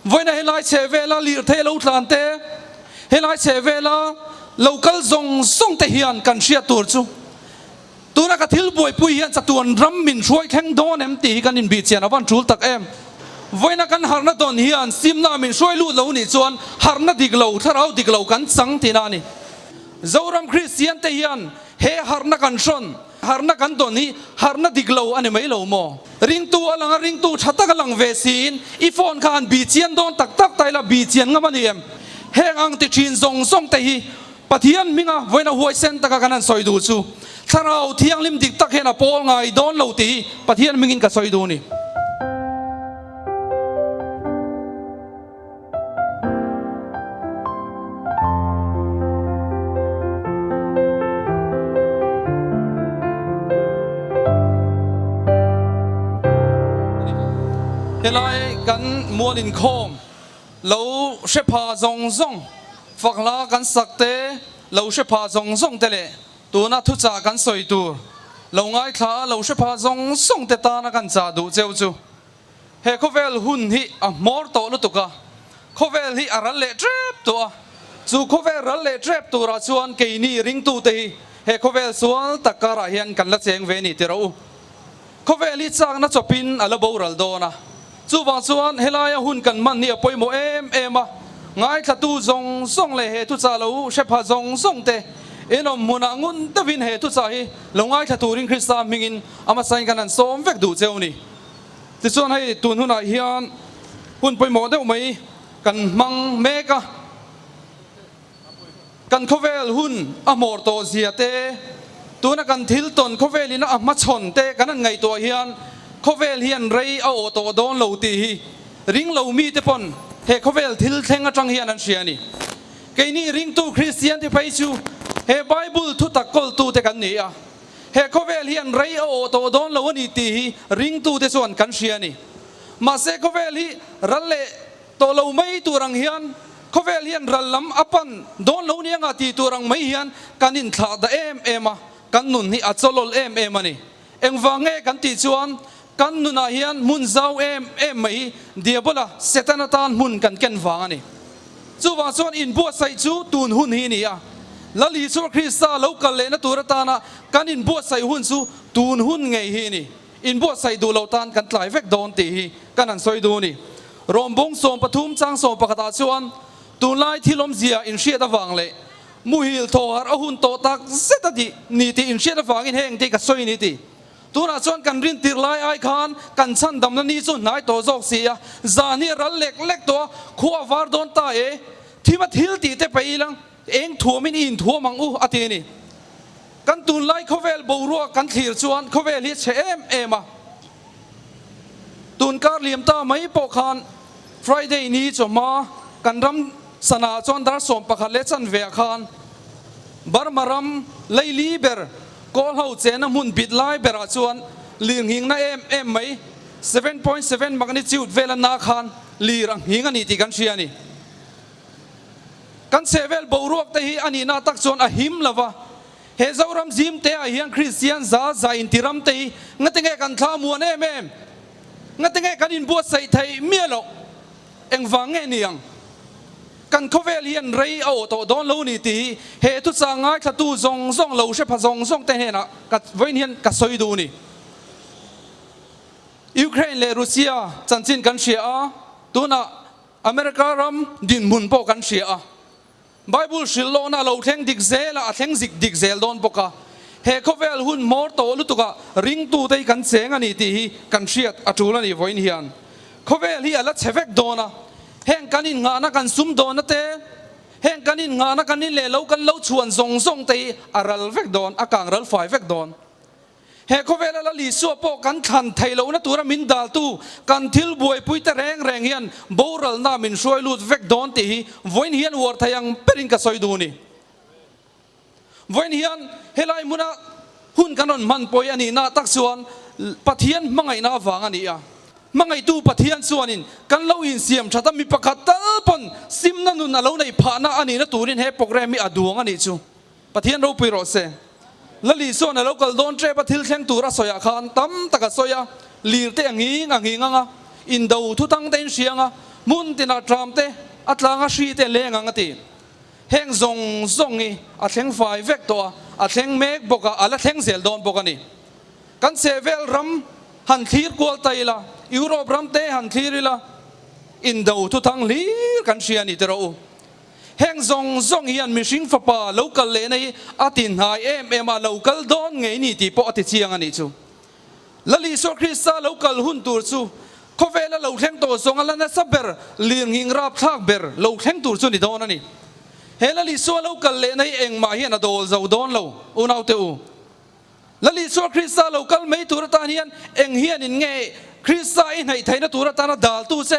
Vawiina helai chheh vela lirthei lo tlan te, helai chheh vela lo kal zawng zawng te hian kan hriat tur chu tuna ka thil buaipui hian chatuan ram min hruai thleng dawn em tih hi kan inbih chian a van tul tak em. Vawiina kan harhna dawn hian simna min hruai lut lo nih chuan harhna dik lo, thlarau dik lo kan chang tihna a ni. Zoram Kristian te hian he harhna kan hrawn. Harhna kan dawn hi harhna dik lo a ni mai lo maw? Ringtu a lang a, ringtu tha tak a lang ve siin i phone kha han bi chian dawn tak tak ta ila bi chian ngam a ni em? Heng ang ti thin zawng zawng te hi Pathian hminga vawiina huaisen taka kan han sawi duh chu Thlarau Thianghlim dik tak hian a pawl ngai dawn lo tih hi Pathian hmingin ka sawi duh a ni. Helai kan mual inkhawm lo hre pha zawng zawng, fak hla kan sak te lo hre pha zawng zawng te leh tuna thuchah kan sawi tur lo ngaithla a lo hre pha zawng zawng te tana kan chah duh cheu chu. He khawvel hun hi a hmawr tawh lutuk a, khawvel hi a ral leh tep tawh a, chu khawvel ral leh tep turah chuan keini ringtute hi he khawvel sual tak karah hian kan la cheng ve ni tiraw u. Khawvel hi chakna chawpin a la boral dawn a, chuvang chuan helaia hun kan hman hi a pawimawh em em a, ngaithlatu zawng zawng leh he thuchah lo hre pha zawng zawng te inawm hmunah ngun deuhin he thuchah hi lo ngaithla turin Krista hmingin a hmasain kan han sawm vek duh cheu ni. Tichuan hei tun hunah hian hun pawimawh deuh mai kan hmang mek a, kan khawvel hun a hmawr tawh zia te, tuna kan thil tawn khawvelin a hmachhawn te kan han ngaihtuah hian khawvel hian rei a awh tawh dawn lo tih hi ringlo mite pawn he khawvel thil thleng atang hian an hria a ni. Keini ringtu Kristian te phei chu he Bible thutak kawltute kan ni a. He khawvel hian rei a awh tawh dawn lo a ni tih hi ringtute chuan kan hria a ni. Mahse khawvel hi ral leh tawh lo mai tur ang hian khawvel hian ral lam a pan dawn lo nia nga ti tur ang mai hian kan inthlah da em em a, kan nun hi a chawlawl em em a ni. Engvang nge kan tih chuan kan nunah hian hmun zau em em mai hi Diabola, Setana tan hmun kan ken vang a ni. Chuvang chuan inbuatsaih chu tun hun hi a ni a, Lal Isua Krista lo kal lehna tur atana kan inbuatsaih hun chu tun hun ngei hi a ni. Inbuatsaih duh lo tan kan tlai vek dawn tih hi kan han sawi duh a ni. Rawmbawng 13 chang 11 ah chuan tunlai thil awmzia inhriat avang leh muhil thawharh a hun tawh tak zet a tih ni tih inhriat avangin heng te hi ka sawi a ni tih. Tunah chuan kan rintir lai ai khan kan chhandamna ni chu hnai tawh zawk si a, zan hi a ral lek lek tawh a, khua a var dawn ta e, thim a thil tih te paih ila eng thuamin i inthuam ang u a ti a ni. Kan tunlai khawvel boruak kan thlir chuan khawvel hi a chhe em em a, tun kar liam ta mai pawh khan Friday ni chawhma kan ram sana chuan dar 11 leh chanve ah khan Burma ram leili ber Kawl ho chena hmun bit lai berah chuan lir nghingna em em mai, 7.7 magnitude vela na khan lir a nghing a ni tih kan hria a ni. Kan chhehvel boruak te hi a nihna tak chuan a him lo va, he Zoram zim te ah hian Kristian za za inti ram te hi ngatinge kan thla muan em em? Ngatinge kan inbuatsaih theih miah loh? Engvang nge ni ang? Kan khawvel hian rei a awh tawh dawn lo ni tih hi he thuchah ngaithlatu zawng zawng lo hre pha zawng zawng te hnenah ka vawiin hian ka sawi duh ni. Ukraine leh Russia chanchin kan hria a, tunah America ram dinhmun pawh kan hria a. Bible hrilh lawhna a lo thleng dik zel a, a thleng zik dik zel dawn bawk a. He khawvel hun hmawr tawh lutukah ringtute hi kan cheng a ni tih hi kan hriat a tul a ni vawiin hian. Khawvel hi a la chhe vek dawn a, heng kan innghahna kan sum dawnna te, heng kan innghahna kan in leh lo kan lo chhuan zawng zawng te hi a ral vek dawn, a kang ral fai vek dawn. He khawvela Lal Isua pawh kan thlan theih lohna tura min daltu kan thil buaipui te reng reng hian boralna min hruai lut vek dawn tih hi vawiin hian uar thei ang berin ka sawi duh a ni. Vawiin hian helai hmuna hun kan rawn hman pawi a nihna tak chuan Pathian hmangaihna avang a ni a. Hmangaihtu Pathian chuanin kan lo insiam that a, mi pakhat tal pawn simna nun a lo neih phahna a nihna turin he program hi a duang a nih chu. Pathian ropui rawh se. Lali chuan a lo kal dawn tep a, thil thleng tur a sawiah khan tam tak a sawi a, lir te a nghing a nghing ang a, indo thu tang te in hria ang a, Hmun tinah tram te, a tlanga hri te leng ang a ti. Heng zawng zawng hi a thleng fai vek tawh a, a thleng mek bawk a, a la thleng zel dawn bawk a ni. Kan chhehvel ram han thlir kual ta ila, Europe ram te han thlir ila, indo thuthang hlir kan hria a ni tiraw u. Heng zawng zawng hian mihring fapa lo kal lehna hi a ti hnai em em a, lo kal dawn ngei ni tih pawh a ti chiang a nih chu. Lal Isua Krista lo kal hun tur chu khawvela lo thleng tawh zawng a la nasa ber, lirnghing rapthlak ber lo thleng tur chu ni dawn a ni. He Lal Isua lo kal lehna hi engmah hian a dawl zo dawn lo, unaute u. Lal Isua Krista lo kal mai tur atan hian eng hianin nge Krista i hnaih theihna tur atana daltu che?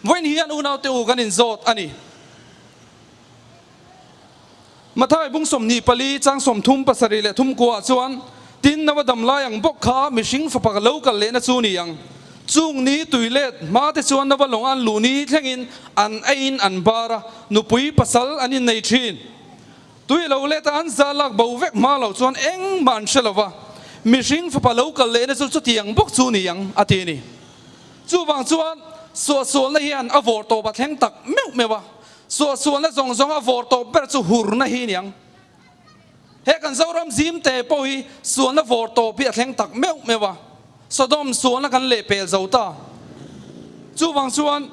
Vawiin hian unaute u kan inzawt a ni. Mathai bung 24 chang 30 pasarih leh thum kuaah chuan, Tin, Noa dam lai ang bawk kha mihring fapa lo kal lehna chu ni ang. Chung ni tui let hma te chuan Noa lawng an luh ni thlengin an eiin an bar a, nupui pasal an innei thin. Tui lo let a an za lak bo vek hma lo chuan engmah an hre lo va, mihring fapa lo kal lehna chu chutiang bawk chu ni ang, a ti a ni. Chuvang chuan suahsualna hian a vawr tawp a thleng tak meuh meuh a, Suahsualna zawng zawng a vawr tawp ber chu hurna hi niang. He kan Zoram zim te pawh hi sualna vawr tawp hi a thleng tak meuh meuh a, Sodom sualna kan leh pel zo ta. Chuvang chuan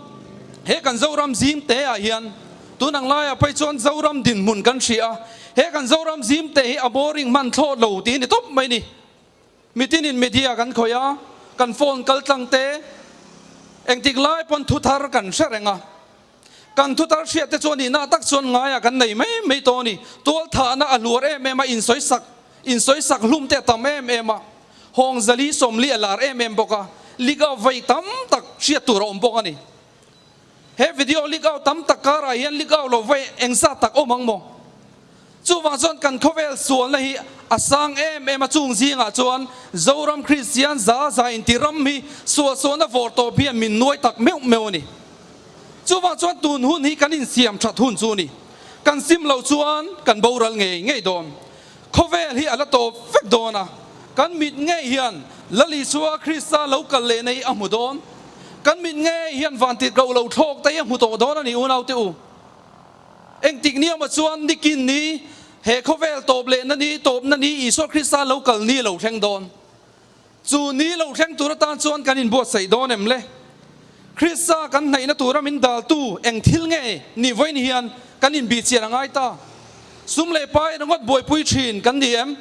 he kan Zoram zim te ah hian tun ang laiah phei chuan Zoram dinhmun kan hria a, he kan Zoram zim te hi a boring hman thlawt lo tih a ni tawp mai ni. Mitinin media kan khawih a, kan phone kal tlang te engtik lai pawn thu thar kan hre reng a. Kan thu thar hriat te chuan nihna tak chuan ngaiah kan nei mai mai tawh a ni. Tual thahna a hluar em em a, insawi sak insawi sak hlum te a tam em em a, hawng zali sawmli a lar em em bawk a, leak out vei tam tak hriat tur a awm bawk a ni. He video leak out tam tak karah hian leak out lo vei engzat tak awm ang maw? Chuvang chuan kan khawvel sualna hi a sang em em a, chung zingah chuan Zoram Kristian za za inti ram hi sualsualna vawr tawp hian min nuai tak meuh meuh a ni. Chuvang chuan tun hun hi kan insiam that hun chu a ni. Kan sim lo chuan kan boral ngei ngei dawn. Khawvel hi a la tawp vek dawn a, kan mit ngei hian Lal Isua Krista lo kal leh nei a hmu dawn. Kan mit ngei hian vantit ro lo thlawk te hi a hmu tawh dawn a ni unaute u. Engtik ni awmah chuan nikin ni, he khawvel tawp lehna ni, tawpna ni, Isua Krista lo kal ni lo thleng dawn. Chu ni lo thleng tur atan chuan kan inbuatsaih dawn em le? Krista kan hnaihna tura min daltu eng thil nge ni vawiin hian kan inbihchian a ngai ta? Sum leh pai ringawt buaipui thin kan ni em?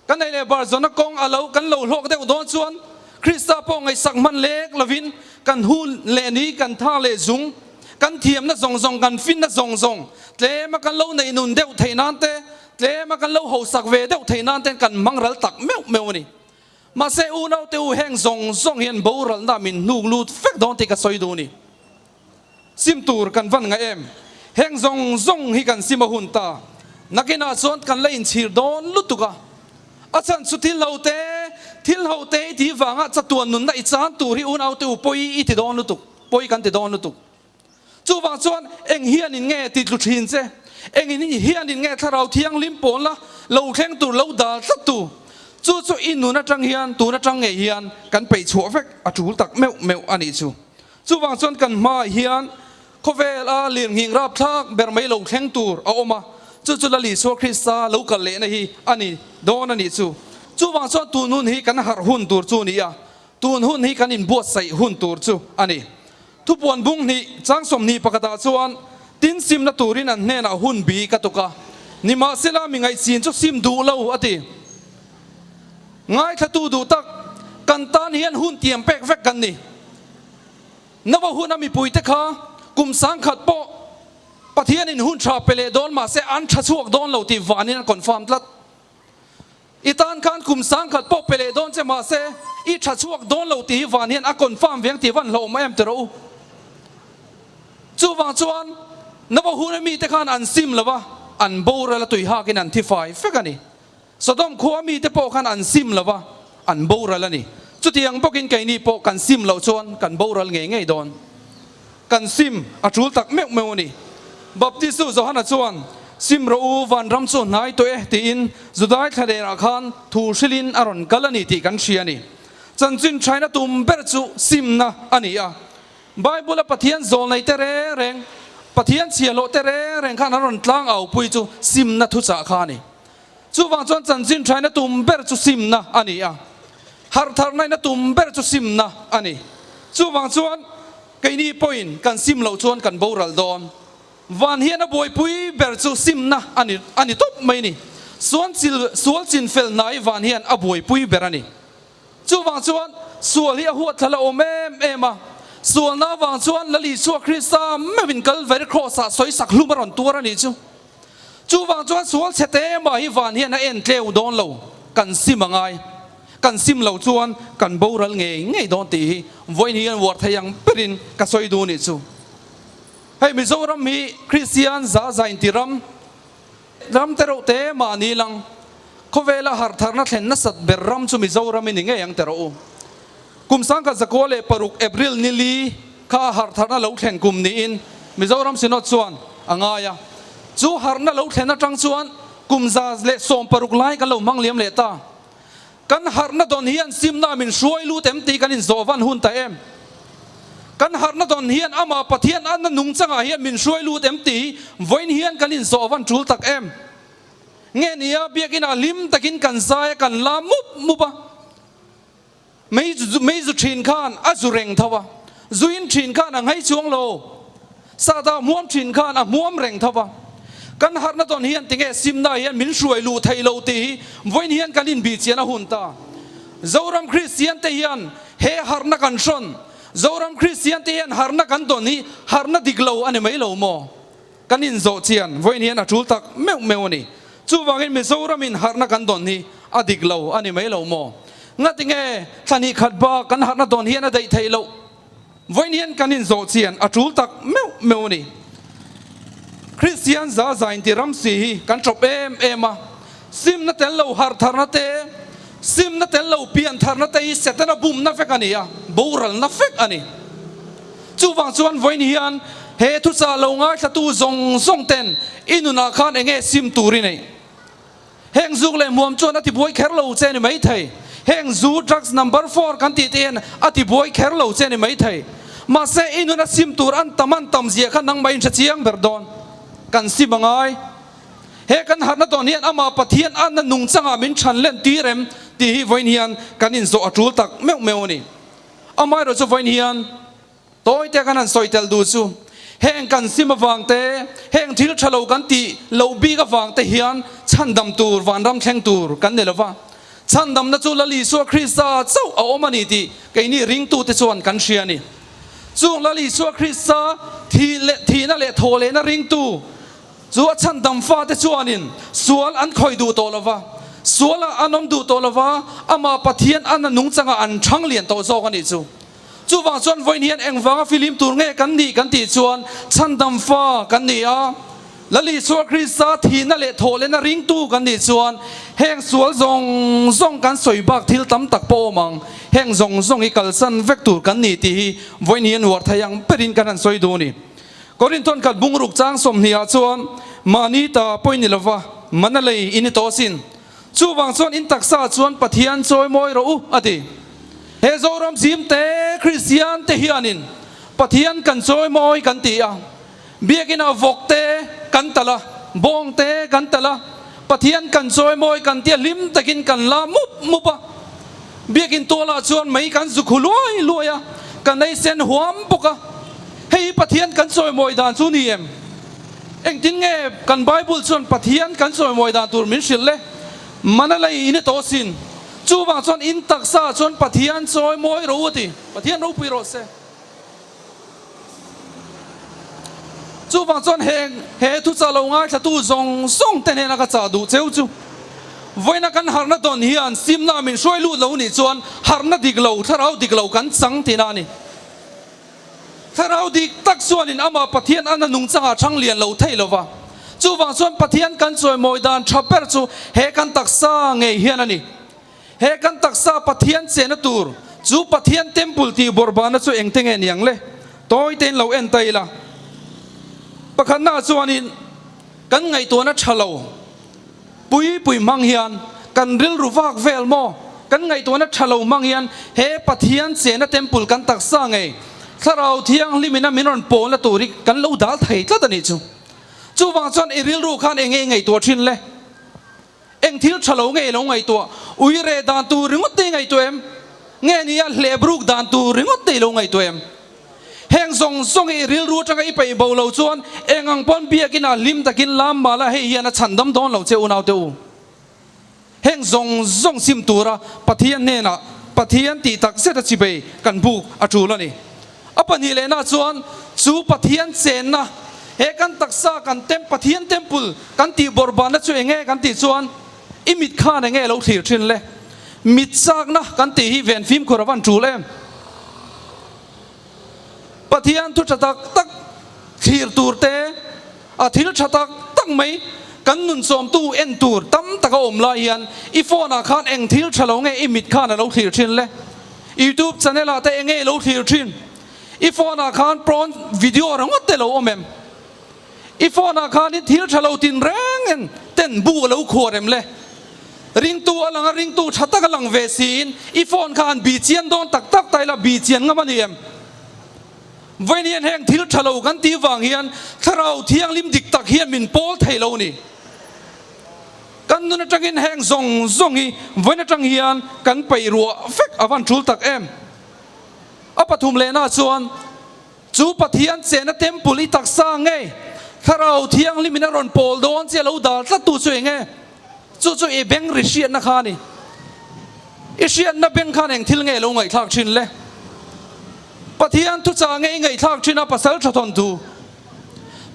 Kan ei leh bar zawna kawng a lo kan lo hlawk deuh dawn chuan Krista pawh ngaihsak hman lek lovin kan hun leh ni kan tha leh zung, kan thiamna zawng zawng, kan finna zawng zawng tlema kan lo neih nun deuh theih nan te, tlema kan lo hosak ve deuh theih nan ten kan hmang ral tak meuh meuh a ni. Mahse unaute u heng zawng zawng hian boralna min hnuk lut vek dawn tih ka sawi duh a ni. Sim tur kan van ngaih em? Heng zawng zawng hi kan sim a hun ta. Nakinah chuan kan la inchhir dawn lutuk a. A chhan chu thil ho te, thil ho te i tih vanga chatuan nunna i chan tur hi unaute u pawi i ti dawn lutuk, pawi kan ti dawn lutuk. Chuvang chuan eng hianin nge ti tlu thin che? Engin hianin nge thlarau thianghlim pawnla lo thleng tur lo dal tlat tu? Chu chu i nun atang hian, tun atang ngei hian kan peih chhuah vek a tul tak meuh meuh a nih chu. Chuvang chuan kan hmaah hian khawvel a lirnghing rapthlak ber mai lo thleng tur a awm a, chu chu Lal Isua Krista lo kal lehna hi a ni dawn a nih chu. Chuvang chuan tun hun hi kan harh hun tur chu a ni a, tun hun hi kan inbuatsaih hun tur chu a ni. Thupuan bung hnih chang 21 ah chuan tin simna turin an hnenah hun bi ka tuk a, nimahsela mi ngaihchin chu sim duh lo a ti. Ngaithlatu duh tak, kan tan hian hun tiam pek vek kan ni. Nova huna mipuite kha kum 1000 pawh Pathianin hun tha pe leh dawn mahse an tha chhuak dawn lo tih vanin an confirm tlat. I tan khan kum 1000 pawh pe leh dawn che mahse i tha chhuak dawn lo tih hi van hian a confirm veng tih van hlauhawm em ti rawh u. Chuvang chuan Nova huna mite khan an sim lo va, an boral a tui hakin an thi fai fek a ni. Sodom khua mite pawh khan an sim lo va, an boral a ni. Chutiang bawkin keini pawh kan sim loh chuan kan boral ngei ngei dawn. Kan sim a tul tak meuh meuh a ni. Baptistu Johana chuan, Sim rawh u, vanram chu hnai tawh e, tiin Judai thlalerah khan thu hrilhin a rawn kal a ni tih kan hria a ni. Chanchin thaina tum ber chu simna a ni a. Bible-a Pathian zawlnei te reng reng, Pathian chhiahhlawh te reng reng khan an rawn tlang au pui chu simna thuchah kha a ni. Chuvang chuan chanchin thaina tum ber chu simna a ni a, harh tharnaina tum ber chu simna a ni. Chuvang chuan keini pawhin kan sim loh chuan kan boral dawn. Van hian a buaipui ber chu simna a ni a ni tawp mai ni. Suan chil sual chin fel hnai van hian a buaipui ber a ni. Chuvang chuan sual hi a huatthlal a awm em em a. Sualna avang chuan Lal Isua Krista meuhin Kalvari Kraws-ah sawisak hlum a rawn tuar a nih chu. Chuvang chuan sual chhe te mah hi van hian a en tleu dawn lo, kan sim a ngai. Kan sim lo chuan kan boral ngei ngei dawn tih hi vawiin hian uar thei ang berin ka sawi duh nih chu. Hei Mizoram hi Kristian za za inti ram, ram te reuh te mah ni lang, khawvela harhtharna thlen nasat ber ram chu Mizoram i ni ngei ang teh rawh u. Kum 1906 April ni li kha a harhtharna lo thlen kum niin Mizoram Synod chuan a ngai a. Chu harhna lo thlen atang chuan kum 116 lai kan lo hmang liam leh ta. Kan harhna dawn hian simna min hruai lut em tih kan inzawh van hun ta em? Kan harhna dawn hian amah Pathian anna nungchangah hian min hruai lut em tih hi vawiin hian kan inzawh van tul tak em? Nge nia biakinah hlim takin kan zai a kan la mup mup a. Mei mei zu thin khan a zu reng tho a, zuin thin khan a nghei chuang lo. Sahdah hmuam thin khan a hmuam reng tho a. Kan harhna tawn hian tinge simna hian min hruai luh theih lo tih hi vawiin hian kan inbih chian a hun ta. Zoram Kristian te hian he harhna kan hrawn, Zoram Kristian te hian harhna kan tawn hi harhna dik lo a ni mai lo maw? Kan inzawh chian vawiin hian a tul tak meuh meuh a ni. Chuvangin Mizoramin harhna kan dawn hi a dik lo a ni mai lo maw? Ngatinge thla hnih khat bak kan harhna dawn hian a daih theih loh? Vawiin hian kan inzawh chian a tul tak meuh meuh a ni. Kristian za za inti ram si hi kan ṭawp em em a, simna tel lo harh tharna te, simna tel lo pian tharna te hi Setana bumna vek a ni a, boralna vek a ni. Chuvang chuan vawiin hian he thuchah lo ngaithlatu zawng zawng ten i nunah khan eng nge sim tur i neih? Heng zuk leh hmuam chuan a tibuai kher lo che ni maithei. Heng zu, drugs, number four kan tih te hian a tibuai kher lo che ni maithei. Mahse i nuna sim tur an tam an tam zia kha nangmah in hre chiang ber dawn. Kan sim a ngai. He kan harhna tawn hian amah Pathian anna nungchangah min chhan len tir em tih hi vawiin hian kan inzawh a tul tak meuh meuh a ni. Amaherawh chu vawiin hian tawi te kan han sawi tel duh chu heng kan sim avang te, heng thil tha lo kan tih loh bik avang te hian chhandam tur vanram thleng tur kan ni lova. Chhandamna chu Lal Isua Krista chauh a awm a ni tih keini ringtute chuan kan hria a ni. Chung Lal Isua Krista thih leh thihna leh thawh lehna ringtu Chu a chhandam fate chuanin sual an khawih duh tawh lova, sualah an awm duh tawh lova, amah Pathian an a nungchangah an thang lian tawh zawk a nih chu. Chuvang chuan vawiin hian engvanga filim tur nge kan nih kan tih chuan chhandam fa kan ni a, Lal Isua Krista thihna leh thawhlehna ringtu kan nih chuan heng sual zawng zawng kan sawi bak thil tam tak pawh awm ang, heng zawng zawng hi kalsan vek tur kan ni tih hi vawiin hian uar thei ang berin kan han sawi duh a ni. Korinthon khat bungruk chang sawmhnih ah chuan mahni ta pawi ni lova mana lei in i tawh asin. Chuvang chuan in taksa ah chuan Pathian chawi mawi rawh u a ti. He Zoram zim te Kristian te hianin Pathian kan chawi mawi kan ti a, biakin ah vawk te kan talh a, bawng te kan talh a, Pathian kan chawi mawi kan ti a hlim takin kan la mup mup a. Biakin tualah chuan mei kan zu khu luai luai a, kan ei sen huam bawk a. Hei hi Pathian kan chawimawi dan chu ni em? Engtin nge kan Bible chuan Pathian kan chawimawi dan tur min hrilh le? Mana lei in i tawh sin. Chuvang chuan in taksa chuan Pathian chawimawi ro a ti. Pathian ropui rawh se. Chuvang chuan heng he thuchah lo ngaithlatu zawng zawng te hnena ka chah duh cheu chu vawiina kan harhna dawn hian simna min hruai lut lo nih chuan harhna dik lo, thlarau dik lo kan chang tihna a ni. Thlarau dik tak chuanin amah Pathian a na nungchangah chhang lian lo thei lo va. Chuvang chuan Pathian kan chawimawi dan tha ber chu he kan taksa ngei hian a ni. He kan taksa Pathian chehna tur chu Pathian temple tih bawrhbana chu engte nge niang le? Tawi tein lo en ta ila. Pakhatnaah chuanin kan ngaihtuahna tha lo pui pui hmang hian kan rilru vak vel maw? Kan ngaihtuahna tha lo hmang hian he Pathian chehna temple kan taksa ngei. Thlarau Thianghlimina min rawn pawlna tur hi kan lo dal thei tlat a nih chu. Chuvang chuan i rilru khan eng nge i ngaihtuah thin le? Eng thil tha lo nge i lo ngaihtuah? Ui reh dan tur ringawt te i ngaihtuah em? Nge nia hlep ruk dan tur ringawt te i lo ngaihtuah em? Heng zawng zawng hi i rilru atanga i peih bo lo chuan eng ang pawn biakin ah hlim takin lam mah la hei hian a chhandam dawn lo che unaute u. Heng zawng zawng sim tura Pathian hnenah Pathian tih tak zet a chibei kan buk a tul a ni. A pahnih lehna chuan chu Pathian chenna he kan taksa kan tem Pathian temple kan tih bawrhbanna chu enge kan tih chuan i mit khan enge lo thlir thin le? Mit chakna kan tih hi ven fimkhur a van tul em? Pathian thu tha tak tak thlir tur te, a thil tha tak tak mai kan nun chawmtu en tur tam tak a awm lai hian i phone ah khan eng thil tha lo nge i mit khan a lo thlir thin le? Youtube channel ah te eng nge i lo thlir thin? I phone ah khan prawn video ringawt te lo awm em? I phone ah khanin thil tha lo tin reng en ten bu a lo khuar em le? Ringtu a lang a, ringtu tha tak a lang ve siin i phone kha han bi chian dawn tak tak ta ila bi chian ngam a ni em? Vawiin hian heng thil tha lo kan tih vang hian Thlarau Thianghlim dik tak hian min pawl thei lo ni. Kan nun atangin heng zawng zawng hi vawiin atang hian kan peih ruah vek a van tul tak em? A pathum lehna chuan Chu Pathian chena temple i taksa ngei Thlarau Thianghlim in a rawn pawl dawn che lo dal tlat tu chu eng e? Chu chu i beng ri hriatna kha a ni. I hriatna beng khan eng thil nge lo ngaihthlak thin le? Pathian thuchah nge i ngaihthlak thin a pasal tha thawn tu?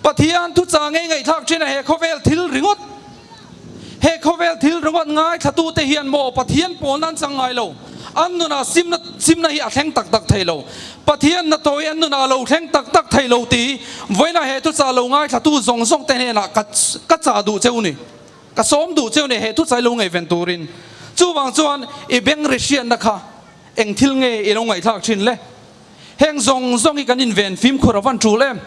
Pathian thuchah nge i ngaihthlak thin a he khawvel thil ringawt? He khawvel thil ringawt ngaithlatute hian maw Pathian pawlna an chang ngai lo. An nunah simna simna hi a thleng tak tak thei lo. Pathian hnathawh hi an nunah a lo thleng tak tak thei lo tih vawiinah he thuchah lo ngaithlatu zawng zawng te hnenah ka ka chah duh cheu ni. Ka sawm duh cheu ni he thuchah hi lo ngaihven turin. Chuvang chuan i beng ri hriatna kha eng thil nge i lo ngaihthlak thin le? Heng zawng zawng hi kan inven fimkhur a van tul em?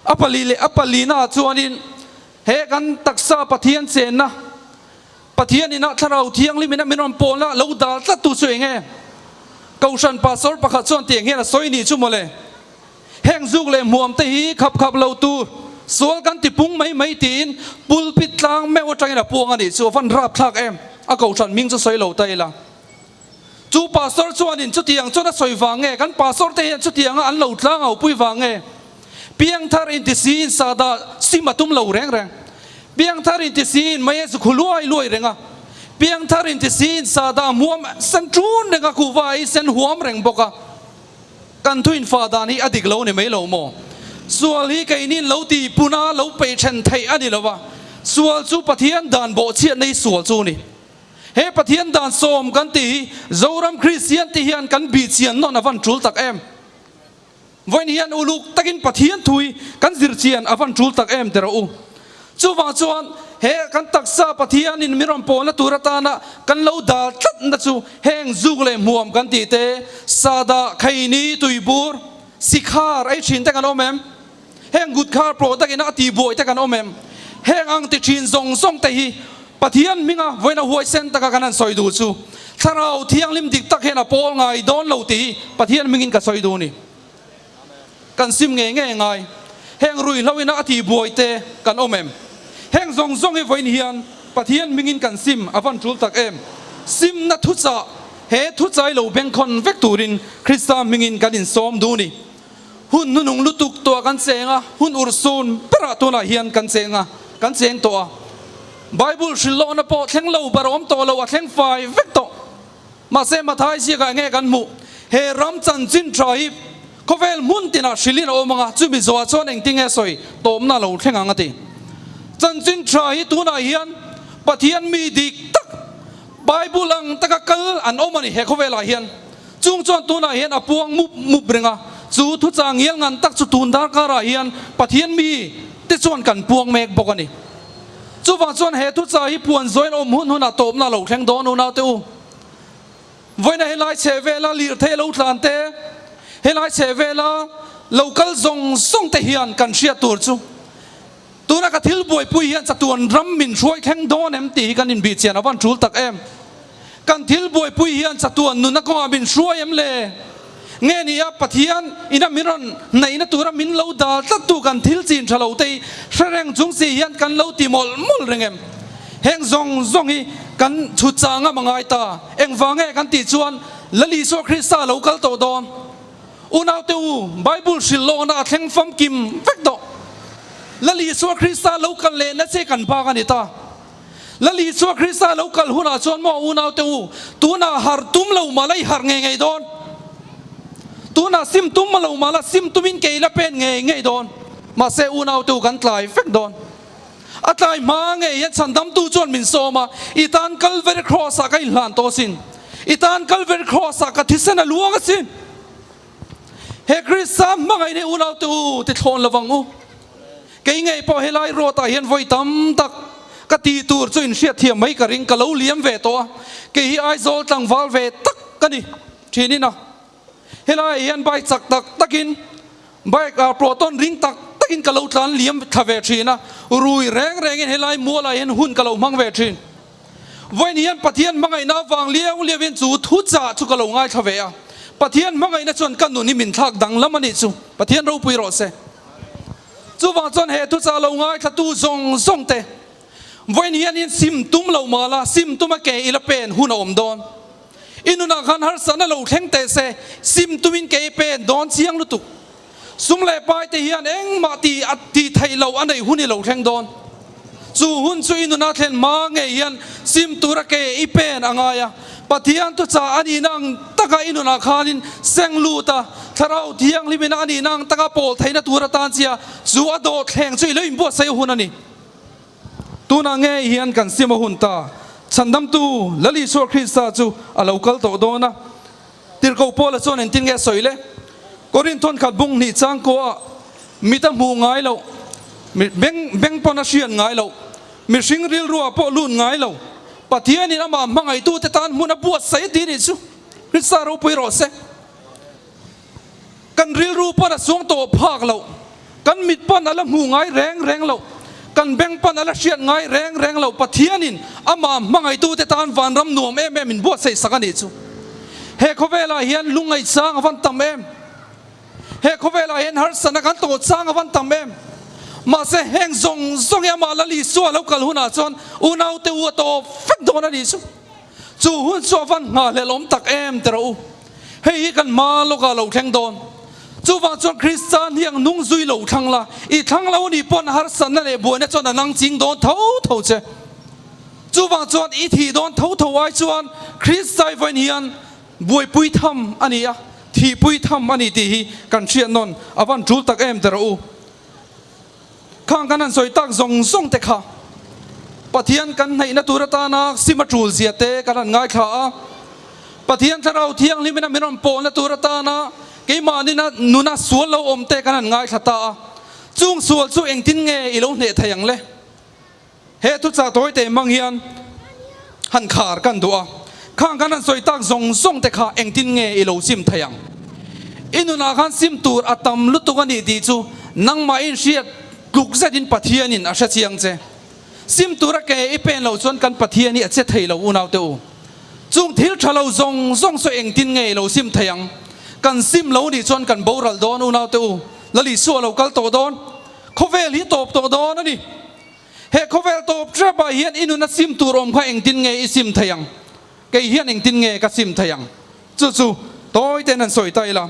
A pali leh a palina ah chuanin he kan taksa Pathian chenna, Pathian inah Thlarau Thianghlim ina min rawn pawlna lo dal tlat tu chu eng e? Kohhran pastor pakhat chuan tiang hian a sawi nih chu mawle. Heng zuk leh hmuam te hi khap khap lo tur, sual kan ti pung mai mai tiin pulpit tlang meuh atangin a puang a nih chu a van rapthlak em? A kohhran hming chu sawi lo ta ila. Chu pastor chuanin chutiang chuan a sawi vang nge, kan pastor te hian chutianga an lo tlang au pui vang nge? Piangthar inti siin sahdah sim a tum lo reng reng. Piangthar inti siin mei a zu khu luai luai reng a. Piangthar inti siin sahdah hmuam sen ṭun reng a, kuhva ei sen huam reng bawk a. Kan thuin fah dan hi a dik lo ni mai lo maw? Sual hi keinin lo ti puna lo peih ṭhen theih a ni lo va, sual chu Pathian dan bawhchhiatna hi sual chu a ni. He Pathian dan sawm kan tih hi Zoram Kristian te hian kan bih chian nawn a van tul tak em? Vawiin hian uluk takin Pathian thu hi kan zir chian a van tul tak em ti rawh u. Chuvang chuan he kan taksa Pathianin min rawn pawlna tur atana kan lo dal tlatna chu heng zuk leh hmuam kan tih te, sahdah, kheini, tuibur, sikhar ei thin te kan awm em? Heng gutkha product ina a tihbuai te kan awm em? Heng ang ti thin zawng zawng te hi Pathian hminga vawiina huaisen taka kan han sawi duh chu Thlarau Thianghlim dik tak hian a pawl ngai dawn lo tih hi Pathian hmingin ka sawi duh a ni. Kan sim ngei ngei ngai. Heng ruihhlo ina a tihbuai te kan awm em? Heng zawng zawng hi vawiin hian Pathian hmingin kan sim a van tul tak em? Simna thuchah he thuchai lo bengkhawn vek turin Krista hmingin kan insawm duh a ni. Hun hnunung lutuk tawh kan cheng a, hun urhsun berah tunah hian kan cheng a, kan cheng tawh a. Bible hrilh lohna pawh thleng lo ber awm tawh lo, a thleng fai vek tawh. Mahse Mathai ziakah enge kan hmuh? He ram chanchin tha hi khawvel hmun tinah hrilhin a awm ang a, chumi zawhah chuan engtinge sawi tawmna lo thleng ang a ti. Chanchin tha hi tunah hian Pathian mi dik tak, Bible ang taka kal an awm a ni he khawvelah hian. Chung chuan tunah hian a puang mup mup reng a, chu thuchah ngial ngan tak chu tun darkarah hian Pathian mi te chuan kan puang mek bawk a ni. Chuvang chuan he thuchah hi puan zawiin awm hun hunah tawpna lo thleng dawn u naute u. Vawiina helai chheh vela lirthei lo tlan te, helai chheh vela lo kal zawng zawng te hian kan hriat tur chu tuna ka thil buaipui hian chatuan ram min hruai thleng dawn em tih hi kan inbihchian a van tul tak em. Kan thil buaipui hian chatuan nuna kawngah min hruai em le? Nge ni a, Pathian ina min rawn hnaihna tura min lo dal tlattu kan thil chin tha lo te hi hre reng chung si hian kan lo ti mawlh mawlh reng em? Heng zawng zawng hi kan chhut chang a mangai ta. Engvang nge kan tih chuan Lal Isua Krista lo kal tawh dawn. Unaute u, Bible hrilh lawkna a thleng famkim vek tawh. Lal Isua Krista lo kal lehna che kan bak a ni ta. Lal Isua Krista lo kal hunah chuan maw unaute u, tunah har tum lo mah la i harh ngei ngei dawn. Tunah sim tum lo mah la sim tumin ke i la pen ngei ngei dawn. Mahse unaute u kan tlai vek dawn. A tlai hma ngei hian chhandamtu chuan min sawm a, I tan Kalvary Cross-ah ka inhlan tawh asin. I tan Kalvary Cross-ah ka thisen a luang asin. He Krista hmangaih nei unaute u ti thlawn lo vang u. Kei ngei pawh helai road ah hian vawi tam tak ka ti tur chu in hriat thiam mai ka ring, ka lo liam ve tawh a, kei hi Aizawl tlangval ve tak ka ni thin in a. Helai ah hian bike chak tak tak in bike ah proton ring tak tak in ka lo tlan liam thla ve thin a, rui reng reng in helai mual ah hian hun ka lo hmang ve thin. Vawiin hian Pathian hmangaihna avang liau liauin chu thu chah chu ka lo ngaithla ve a. Pathian hmangaihna chuan ka nun hi min thlak danglam a nih chu. Pathian ropui rawh se. Chuvang chuan he thuchah lo ngaithlatu zawng zawng te, vawiin hian in sim tum lo mah la, sim tuma ke i la pen hun a awm dawn. I nunah khan harsatna lo thleng teh se, sim tumin ke i pen dawn chiang lutuk. Sum leh pai te hian engmah ti a ti theih loh a neih hun i lo thleng dawn. Chu hun chu i nuna thlen hma ngei hian sim tura ke i pen a ngai a. Pathian thuchah a nihna ang taka i nunah khanin seng lut a, Thlarau Thianghlimina a nihna ang taka pawl theihna tur atan chia chu a dawh thleng chu i lo inbuatsaih hun a ni. Tunah ngei hian kan sim a hun ta. Chhandamtu Lal Isua Krista chu a lo kal tawh dawn a. Tirhkoh Paula chuan engtin nge a sawi le? Korin thawnkhat bung hnih changkua ah mit a hmuh ngai loh, mi beng beng pawn a hriat ngai loh, mihring rilru ah pawh lut ngai lo, Pathianin amah hmangaihtute tan hmun a buatsaih a ti nih chu Krista ropui rawh se. Kan rilru pawn a suang tawh phak loh, kan mit pawn a la hmuh ngai reng reng loh, kan beng pawn a la hriat ngai reng reng loh Pathianin amah hmangaihtute tan vanram nuam em em in buatsaih sak a nih chu. He khawvelah hian lungngaihchang a van tam em? He khawvelah hian harsatna kan tawh chang a van tam em? Mahse heng zawng zawng hi amah Lal Isua lo kal hunah chuan unaute u a tawp vek dawn a nih chu. Chu hun chu a van nghahhlelh awm tak em ti rawh u. Hei hi kan hma lawkah lo thleng dawn. Chuvang chuan Kristian hi ang nung zui lo thlang la, i thlang lo nih pawn harsatna leh buaina chuan a nang ching dawn tho tho che. Chuvang chuan i thih dawn tho tho ai chuan Kristai vawiin hian buaipui tham a ni a, thihpui tham a ni tih hi kan hriat nawn a van tul tak em ti rawh u. Khang kan han sawi tak zawng zawng te kha Pathian kan hnaihna tur atana sim a tul zia te kan han ngaithla a. Pathian Thlarau Thianghlim ina min rawn pawlna tur atana keimahni nuna sual lo awm te kan han ngaithla ta a. Chung sual chu engtin nge i lo hneh thei ang le? He thuchah tawi te hmang hian han khar kan duh a, khang kan han sawi tak zawng zawng te kha engtin nge i lo sim thei ang? I nunah khan sim tur a tam lutuk a nih tih chu nangmah in hriat tluk zetin Pathianin a hre chiang che. Sim tura ke i pen loh chuan kan Pathian hi a che thei lo unaute u. Chung thil tha lo zawng zawng sawi engtin nge i lo sim thei ang? Kan sim lo nih chuan kan boral dawn unaute u. Lal Isua a lo kal tawh dawn. Khawvel hi tawp tawh dawn a ni. He khawvel tawp tep ah hian i nuna sim tur awm kha engtin nge i sim thei ang? Kei hian engtin nge ka sim thei ang? Chu chu tawi ten an sawi ta ila.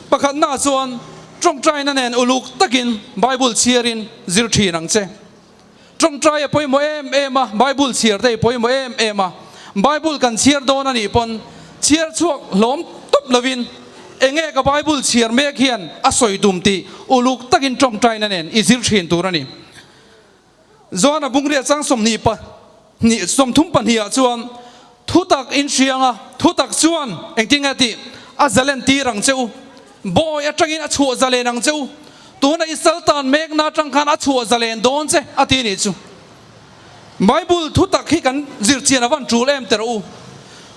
Pakhatna chuan tawngtaina nen uluk takin Bible chhiarin zir thin ang che. Tawngtai a pawimawh em em a, Bible chhiar te i pawimawh em em a. Bible kan chhiar dawn a nih pawn chhiar chhuak hlawm tawp lovin enge ka Bible chhiar mek hian a sawi tum tih uluk takin tawngtaina nen i zir thin tur a ni. Joana Bungria chang 22 32 ah chuan thutak in hriang a, thutak chuan engtin nge tih a zalen tir ang che u, bawi atangin a chhuah zalen ang che u, tuna i sal tan mekna atang khan a chhuah zalen dawn che a ti nih chu. Bible thutak hi kan zir chian a van tul em teh rawh u.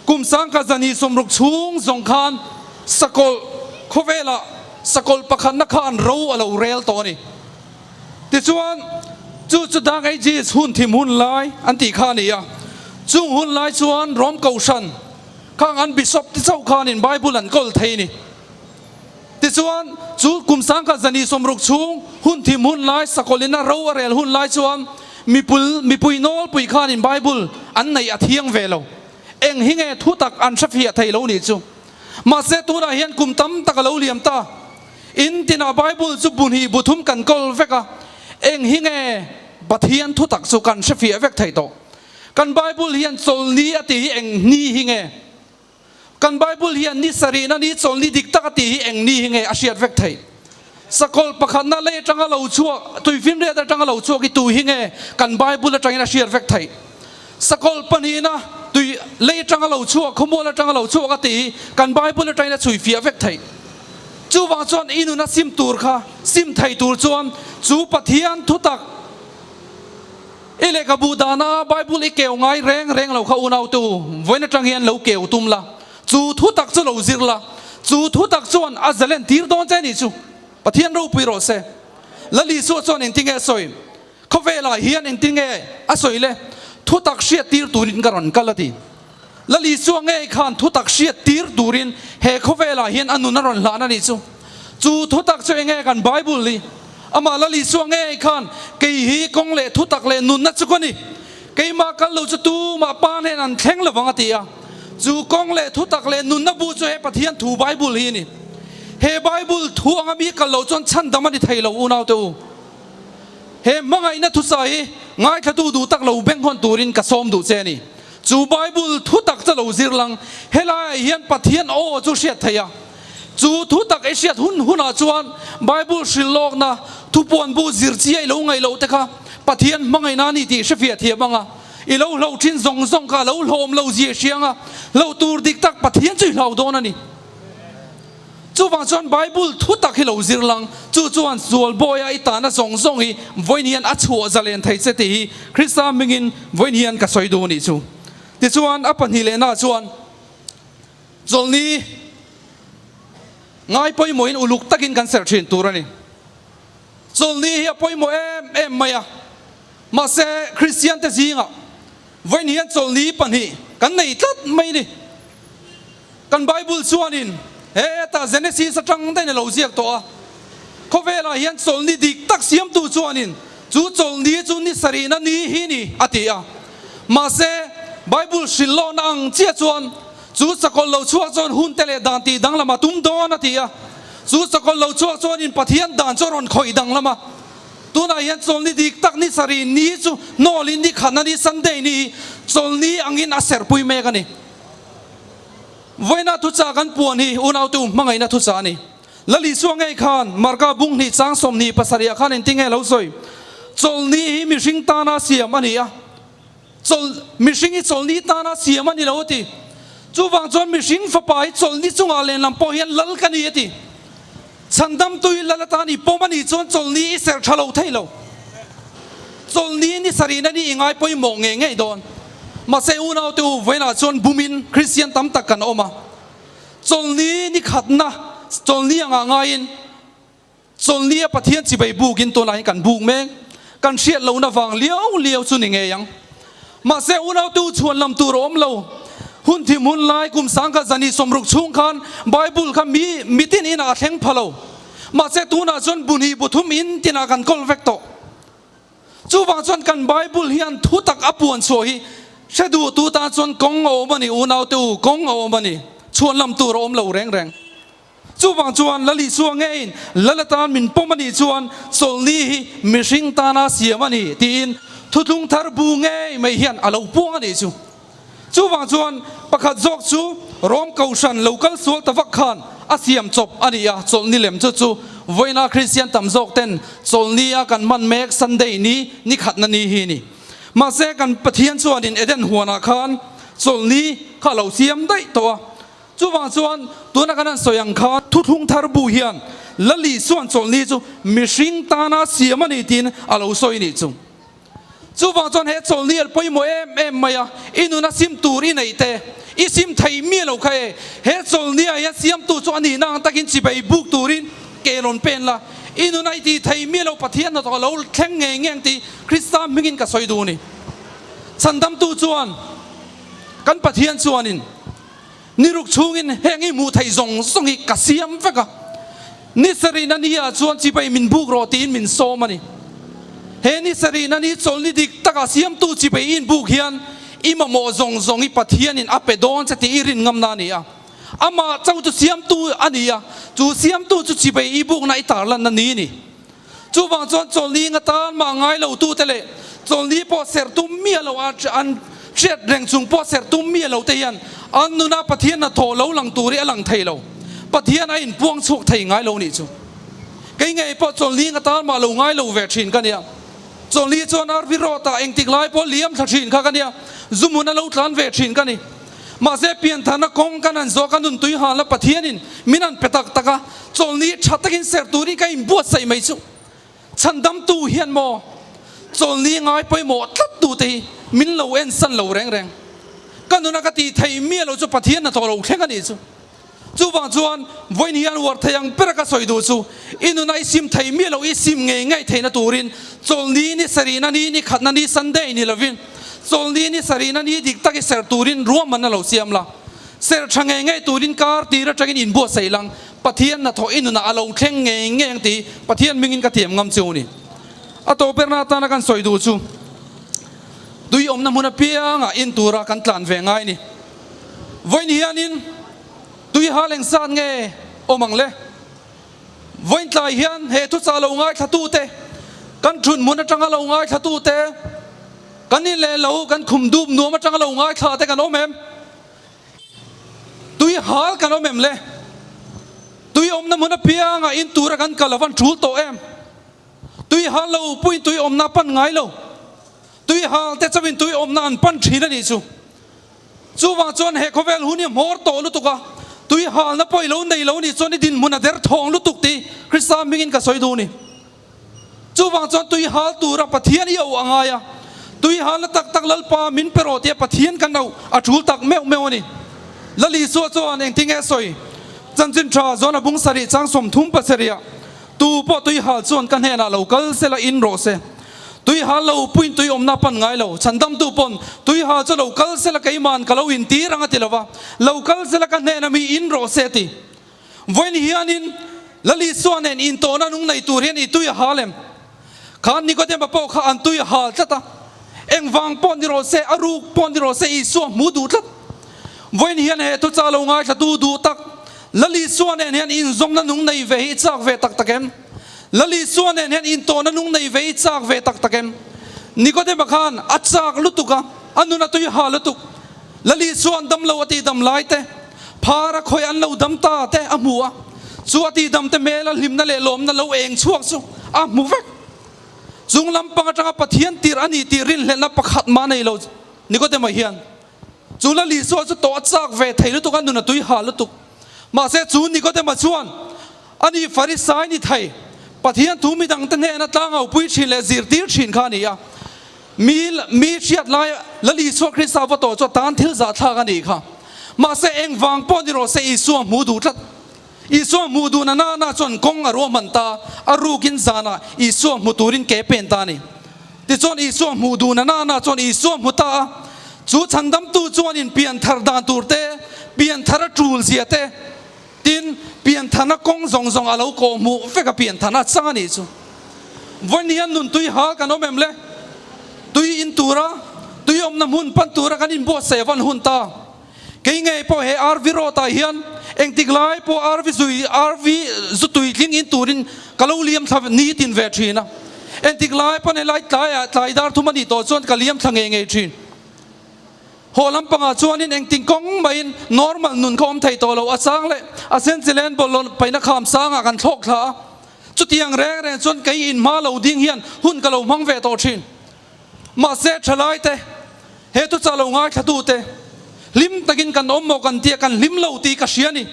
Kum sangkhat zani 60 chhung zawng khan sakawlh khawvelah sakawlh pakhatna khan ro a lo rel tawh a ni. Tichuan, chu chu Dark Ages, hun thim hun lai, an tih kha a ni a. Chung hun lai chuan Rom Kohhran khang an bishop te chauh khanin Bible an kawl thei a ni. Tichuan, chu kum 1960 chhung hun thim hun lai sakawlin a ro a rel hun lai chuan mipul mipui nawlpui khanin Bible an neih a thiang ve lo. Eng hi nge thutak an hrefiah thei lo nih chu. Mahse tunah hian kum tam tak a lo liam ta. In tinah Bible chu bu hnih bu thum kan kawl vek a, eng hi nge Pathian thutak chu kan hrefiah vek thei tawh. Kan Bible hian chawlni a tih hi eng ni hi nge? Kan Bible hian ni sarihna ni chawlni dik tak a tih hi eng ni hi nge a hriat vek theih? Sakawlh pakhatna lei atanga lo chhuak, tuifinriat atanga lo chhuak hi tu hi nge kan Bible atangin a hriat vek theih? Sakawlh pahnihna tui lei atanga lo chhuak, khawmual atanga lo chhuak a tih hi kan Bible atangin a chhuifiah vek theih. Chuvang chuan i nuna sim tur kha sim thei tur chuan chu Pathian thutak, I lehkhabu dana Bible i keu ngai reng reng lo kha unautu vawiin atang hian lo keu tum la, chu thu tak chu lo zir la, chu thu tak chuan a zalen tir dawn che ni chu Pathian ropui rawh se. Lal Isua chuan engtin nge a sawi? Khawvelah hian engtin nge a sawi le? Thu tak hriat tir turin ka rawn kal a ti. Lal Isua ngei khan thu tak hriat tir turin he khawvelah hian a nun a rawn hlan a nih chu. Chu thu tak chu enge kan Bible hi? Amah Lal Isua ngei khan kei hi kawng leh thu tak leh nunna chu ka ni. Keimah kal lo chu tumah pa hnen an thleng lovang a ti a. Chu kawng leh thu tak leh nunna bu chu he Pathian thu Bible hi a ni. He Bible thu anga mi kal lo chuan chhandam a ni thei lo unaute u. He hmangaihna thusa hi ngaithlatu duh tak lo benghawn turin ka sawm duh che a ni. Chu Bible thu tak chu lo zir lang, helaiah hian Pathian aw chu hriat theih a. Chu thu tak i hriat hun hunah chuan Bible hrilh lawkna thupuan bu zir chi a i lo ngaih loh te kha Pathian hmangaihna a ni tih hrefiah thiam ang a. I lo hloh thin zawng zawng kha a lo hlawm lo zia i hria ang a, hloh tur dik tak Pathian chu i hlau dawn a ni. Chuvang chuan Bible thu tak hi lo zir lang, chu chuan sual bawia i tahna zawng zawng hi vawiin hian a chhuah zalen thei che tih hi Krista hmingin vawiin hian ka sawi duh anih chu. Tichuan a pahnih lehna chuan chawlhni ngai pawimawhin uluk takin kan serh thin tur a ni. Chawlhni hi a pawimawh em em mai a, mahse Kristiante zingah vawiin hian chawlhni pahnih kan nei tlat mai a ni. Kan Bible chuanin hetah Genesis atang daih in a lo ziak tawh a, khawvelah hian chawlhni dik tak siamtu chuanin chu chawlhni chu ni sarihna ni hi ni a ti a. Mahse, Bible hrilh lawhna ang chiah chuan chu sakawlh lo chhuak chuan hun te leh dan tih danglam a tum dawn a ti a. Chu sakawlh lo chhuak chuanin Pathian dan chu a rawn khawih danglam a. Tunah hian chawlhni dik tak ni sarih ni chu hnawlin ni khatna ni Sunday ni hi chawlhni angin a serhpui mek a ni. Vawiina thuchah kan puan hi unaute u hmangaihna thuchah a ni. Lal Isua ngei khan Marka bung hnih chang 27 ah khan engtin nge lo sawi? Chawlhni hi mihring tana siam a ni a, chawlh mihring hi chawlhni tana siam a ni lo a ti. Chuvang chuan mihring fapa hi chawlhni chungah lenlam pawh hian lal ka ni a ti. Chhandamtu hi lal atan i pawm a nih chuan chawlhni i serh tha lo thei lo. Chawlhni ni sarihna ni i ngai pawimawh ngei ngei dawn. Mahse unaute u vawiinah chuan bumin Kristian tam tak kan awm a. Chawlhni ni khatna chawlhni angah ngaiin chawlhni a Pathian chivei bukin tunah hian kan buk mek. Kan hriat lohna vang liau liau chu ni ngei ang. Mahse unaute u chhuan lam tur a awm lo. Hun thim hun lai kum 1960 chhung khan Bible kha mi mitin inah a thleng pha lo. Mahse tunah chuan bu hnih bu thum in tinah kan kawl vek tawh. Chuvang chuan kan Bible hian thu tak a puan chhuah hi hre duh tu tan chuan kawng a awm a ni unaute u, kawng a awm a ni. Chhuan lam tur a awm lo reng reng. Chuvang chuan Lal Isua ngeiin Lal atan min pawm a nih chuan chawlhni hi mihring tana siam a ni tiin thuthlung thar bu ngei mai hian a lo puang a nih chu. Chuvang chuan pakhat zawk chu Rom Kohhran lo kal sual ta vak khan a siam chawp a ni a, chawlhni lem chu chu vawiina Kristian tam zawk ten chawlhni a kan hman mek Sunday ni ni khatna ni hi a ni. Mahse kan Pathian chuanin Eden huanah khan chawlhni kha a lo siam daih tawh a. Chuvang chuan tuna kan han sawi ang khan thuthlung thar bu hian Lal Isuan chawlhni chu mihring tana siam a ni tiin a lo sawi nih chu. Chuvang chuan he chawlhni al pawimawh em em mai a, i nuna sim tur i neih te, i sim thei miah lo kha e, he chawlhni ah hian siamtu chu a nihna ang takin chibei buk turin ke rawn pen la, i nuna i tih thei miah lo Pathian hnathawk a lo thleng ngei ngei ang tih Krista hmingin ka sawi duh a ni. Chhandamtu chuan kan Pathian chuanin. Ni ruk chhungin heng i hmuh theih zawng zawng hi ka siam vek a. Ni sarihna ni ah chuan chibai min buk rawh tiin min sawm a ni. He ni sarihna ni chawlhni dik takah siamtu chibai i inbuk hian i mamawh zawng zawng i Pathianin a pe dawn che tih i rin ngamna a ni a. Amah chauh chu siamtu a ni a, chu siamtu chu chibai i bukna i tarlanna ni a ni. Chuvang chuan chawlhni nga tan mah ngai lo tute leh chawlhni pawh serh tum miah lo a an hriat reng chung pawh serh tum miah lo te hian an nuna Pathian hnathawh lo lang tur hi a lang thei lo. Pathian a inpuang chhuak thei ngai lo nih chu. Kei ngei pawh chawlhni nga tan mah lo ngai lo ve thin ka nia. Chawlhni chuan RV Road ah engtik lai pawh liam thla thin kha ka nia. Zu hmun a lo tlan ve thin ka ni. Mahse piantharna kawng kan han zawh ka nun tui halna Pathianin min han pe tak tak a, chawlhni tha takin ser turin ka inbuatsaih mai chu. Chhandamtu hian maw chawlhni ngai pawimawh tlat tute hi min lo ensan lo reng reng. Ka nuna ka tih theih miah lo chu Pathian hnathawh lo thleng a nih chu. Chuvang chuan vawiin hian uar thei ang bera ka sawi duh chu i nuna i sim thei miah lo, i sim ngei ngei theihna turin chawlhni ni sarihna ni ni khatna ni Sunday ni lovin chawlhni ni sarihna ni dik tak i ser turin ruahmanna lo siam la. Ser tha ngei ngei turin kar tir atangin inbuatsaih lang Pathian hnathawh i nunah a lo thleng ngei ngei ang tih Pathian mingin ka thiam ngam chu ni. A tawp berna atana kan sawi duh chu tui awmna hmun apiangah in tura kan tlan ve ngai ni. Vawiin hianin tui hal eng zat nge awm ang le? Vawiin tlai hian he thuchah lo ngaithlatute, kan thun hmun atanga lo ngaithlatute, kan in leh lo, kan khum dup nuam atanga lo ngaithla te kan awm em? Tui hal kan awm em le? Tui awmna hmun apiangah in tura kan kal avan tul tawh em? Tui hal lo puiin tui awmna a pan ngai lo. Tui hal te chauhin tui awmna an pan thin a nih chu. Chuvang chuan he khawvel hun hi hmawr tawh lutuk a, tui halna pawh i lo nei lo nih chuan i dinhmun a der thawng lutuk tih Krista hmingin ka sawi duh a ni. Chuvang chuan tui hal tura Pathian i auh a ngai a, tui halna tak tak Lalpa min pe rawh tia Pathian kan auh a tul tak meuh meuh a ni. Lal Isua chuan engtin nge sawi? Chanchin tha zawn a bung sarih chang 30 pasarihah Tu pawh tui hal chuan ka hnenah lo kal se la in rawh se. Tui hal lo puin tui awmna pan ngai lo. Chhandamtu pawn tui hal chu lo kal se la keiman ka lo intir ang a ti lo va, lo kal se la ka hnena mi in rawh se a ti. Vawiin hianin Lal Isua nen intawhna nung nei tur hian i tui a hal em? Khan Nikodema pawh kha an tui a hal tlat a, engvang pawh ni rawh se, a ruk pawh ni rawh se Isua hmu duh tlat. Vawiin hian he thuchah lo ngaithlatu duh tak Lal Isua nen hian inzawmna nung nei ve hi i chak ve tak tak em? Lal Isua nen hian intawhna nung nei ve hi i chak ve tak tak em? Nikodema khan a chak lutuk a, a nun a tui ha lutuk. Lal Isua an dam lo a tih dam lai te, phar a khawi an lo dam ta te a hmu a, chu a tih dam te hmela hlimna leh lawmna lo eng chhuak chu a hmu vek. Chung lampang atanga Pathian tirh a ni tih rinhlelhna pakhat mah nei lo Nikodema hian Chu Lal Isua chu tawh a chak ve thei lutuk a, nun a tui ha lutuk. Mahse chu Nikodema chuan ani Farisai ni thei, Pathian thu midangte hnena tlangau-pui thin leh zirtir thin kha a ni a. Mi mi hriat lai Lal Isua Krista va tawh chu a tan thil zahthlak a nih kha. Mahse engvang pawh ni rawh se Isua hmu duh tlat. Isua hmuh duh na nana chuan kawng a ruahman ta, a rukin zanah Isua hmu turin ke pen ta a ni. Tichuan Isua hmuh duh na nana chuan Isua hmu ta a, chu chhandamtu chuanin pianthar dan tur te, pianthar a tul zia te, tin piantharna kawng zawng zawng a lo kawh hmuh vek a piantharna a chang a nih chu. Vawiin hian nun tui hal kan awm em le? Tui in tura, tui awmna hmun pan tura kan inbuatsaih a van hun ta. Kei ngei pawh he RV road ah hian engtik lai pawh RV zui RV zu tui tling in turin ka lo liam thla nitin ve thin a. Engtik lai pawn helai tlaiah tlai dar thum a nih tawh chuan ka liam thla ngei ngei thin. Haw lampangah chuanin engtin kawng maiin normal nun kha awm thei tawh lo a chang leh a senchilen bawlhhlawh paihna kham sangah kan thlawk thla a. Chutiang reng reng chuan kei inhma lo ding hian hun ka lo hmang ve tawh thin. Mahse thalaite, he thuchah lo ngaithlatute, hlim takin kan awm maw kan tia kan hlim lo tih ka hria a ni.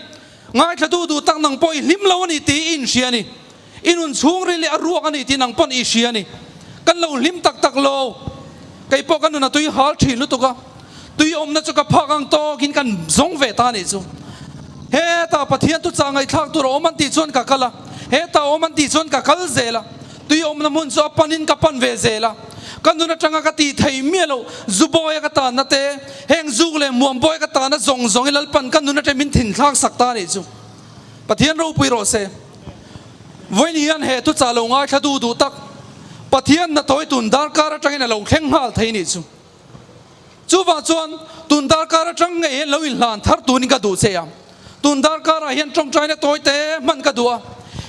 Ngaithlatu duh tak nang pawh i hlim lo a ni tih i inhria a ni. I nun chhungril hi a ruak a ni tih nang pawn i hria a ni. Kan lo hlim tak tak lo. Kei pawh ka nun a tui hal thin lutuk a, tui awmna chu ka phak ang tawkin kan zawng ve ta a nih chu. Hetah Pathian thuchah ngaihthlak tur a awm an tih chuan ka kal a, hetah awm an tih chuan ka kal zel a. Tui awmna hmun chu a panin ka pan ve zel a, ka nun atanga ka tih thei miah loh zu bawia ka tanna te, heng zuk leh muam bawia ka tanna zawng zawng hi Lalpan ka nun atang min thinthlak sak ta a nih chu. Pathian ropui rawh se. Vawiin hian he thuchah lo ngaithla duh duh tak Pathian hnathawih tun darkar atangin a lo thleng nghal thei nih chu. Chuvang chuan tun darkar atang ngei hian lo inhlan thar turin ka duh che a. Tun darkarah hian tawngtaina tawi te hman ka duh a.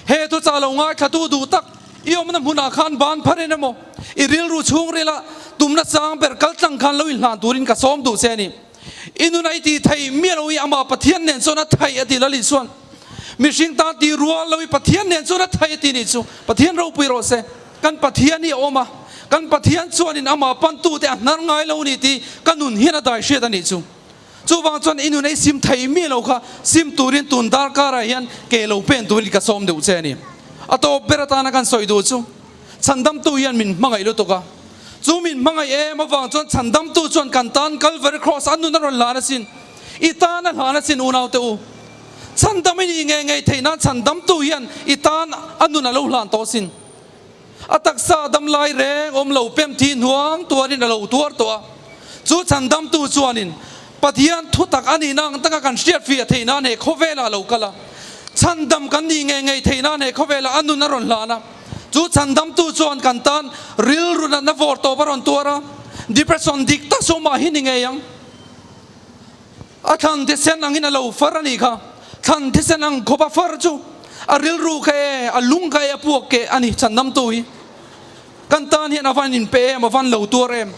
He thuchah lo ngaithla duh duh tak i awmna hmunah khan ban pharin emaw i rilru chhungrila tumna chang ber kal tlang khan lo inhlan turin ka sawm duh che a ni. I nuna i tih theih miah lo i amah Pathian nen chuan a theih a ti Lali chuan mihring tan tih rual lo i Pathian nen chuan a theih a ti nih chu Pathian ropui rawh se. Kan Pathian hi a awm a, kan Pathian chuanin amah pantute a hnar ngai lo ni tih ka nun hian a dai hriat a nih chu. Chuvang chuan i nun ei sim thei miah lo kha sim turin tun darkarah hian ke lo pen turin ka sawm deuh che a ni. A tawp ber atana kan sawi duh chu Chhandamtu hian min hmangaih lutuk a, chu min hmangaih em avang chuan Chhandamtu chuan kan tan Calvary Cross a nun a rawn hlan asin, i tan a hlan asin unaute u. Chhandam i nih ngei ngei theih nan Chhandamtu hian i tan a nun a lo hlan tawh asin. A taksa dam lai reng awm lo pem thi hnuang tuarin a lo tuar tawh a, chu Chhandamtu chuanin Pathian thutak a nihna ang taka kan hriatfiah theih nan he khawvelah a lo kal a, chhandam kan nih ngei ngei theih nan he khawvelah a nun a rawn hlan a. Chu chhandamtu chuan kan tan rilru natna vawr tawp a rawn tuar a, depression dik tak chu mah hi ni ngei ang. A thlan thisen angin a lo far a nih kha, thlan thisen ang khawp a far chu a rilru kha e, a lung kha e, a puak keh a ni chhandamtu hi. Kan tan hian a van inpe em, a van lo tuar em.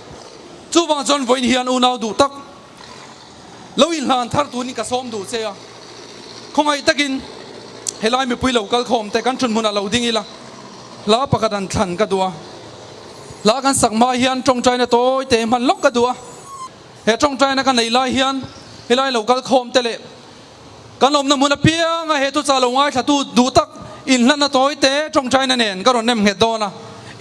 Chuvang chuan vawiin hian unau duh tak lo inhlan thar turin ka sawm duh che a. Khawngaih takin helai mipui lo kal khawm te kan thun hmunah lo ding ila, hla pakhat an thlan ka duh a. Hla kan sak hma hian tawngtaina tawi te hman lawk ka duh a. He tawngtaina ka neih lai hian helai lo kal khawm te leh Kan awmna hmun apianga he thuchah lo ngaithlatu duh tak inhlanna tawi te tawngtaina nen ka rawn nem nghet dawn a.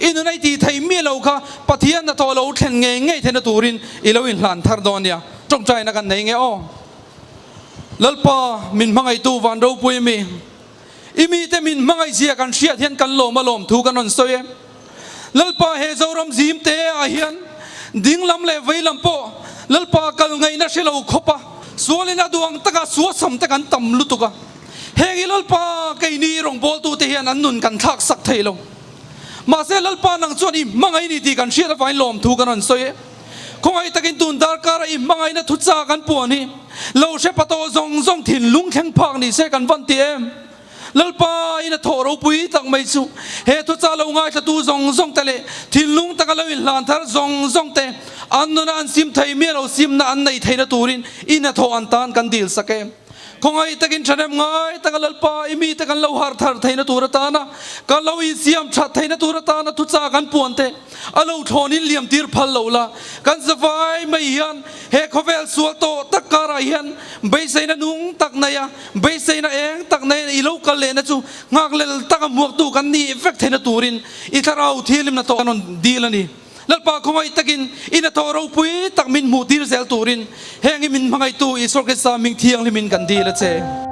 I nun a i tih theih miah lo kha Pathian hnathawh lo thlen ngei ngei theihna turin i lo inhlan thar dawn nia. Tawngtaina kan nei nge aw. Lalpa min hmangaihtu van ropui mi. I mite min hmangaihzia kan hriat hian kan lawm a lawm thu kan rawn sawi e. Lalpa he Zoram zim te ah hian ding lam leh vei lam pawh Lalpa kal ngaihna hre lo khawp a, sualin a duh ang taka suasam te kan tam lutuk a. Heng hi Lalpa keini rawngbawltute hian an nun kan thlak sak thei lo. Mahse Lalpa nang chuan i hmangaih ni tih kan hriat avangin lawm thu kan rawn sawi e. Khawngaih takin tun darkara i hmangaihna thuchah kan puan hi lo hre pa tawh zawng zawng thinlung thleng phak ni se kan van ti em? Lalpa in a thawh ropui tak mai chu he thuchah lo ngaithlatu zawng zawng te leh thinlung taka lo inhlan thar zawng zawng te an nuna an sim thei miah lo simna an nei theihna turin in a thawh an tan kan dil sak em? Khawngaih takin ṭhahnem ngai taka Lalpa i mite kan lo harh thar theihna tur atana kan lo insiam ṭhat theihna tur atana thuchah kan puan te a lo thlawnin liam tir phal lo la. Kan zavai mai hian he khawvel sual tawh tak karah hian beiseina nung tak nei a, beiseina eng tak nei i lo kal lehna chu nghak lel taka hmuaktu kan nih vek theihna turin i thlarau thianghlimna tawh kan rawn dil a ni. Lalpa khawngaih takin i hnathawh ropui tak min hmuh tir zel turin heng hi min hmangaihtu Isua Krista hming thianghlimin kan dil a che.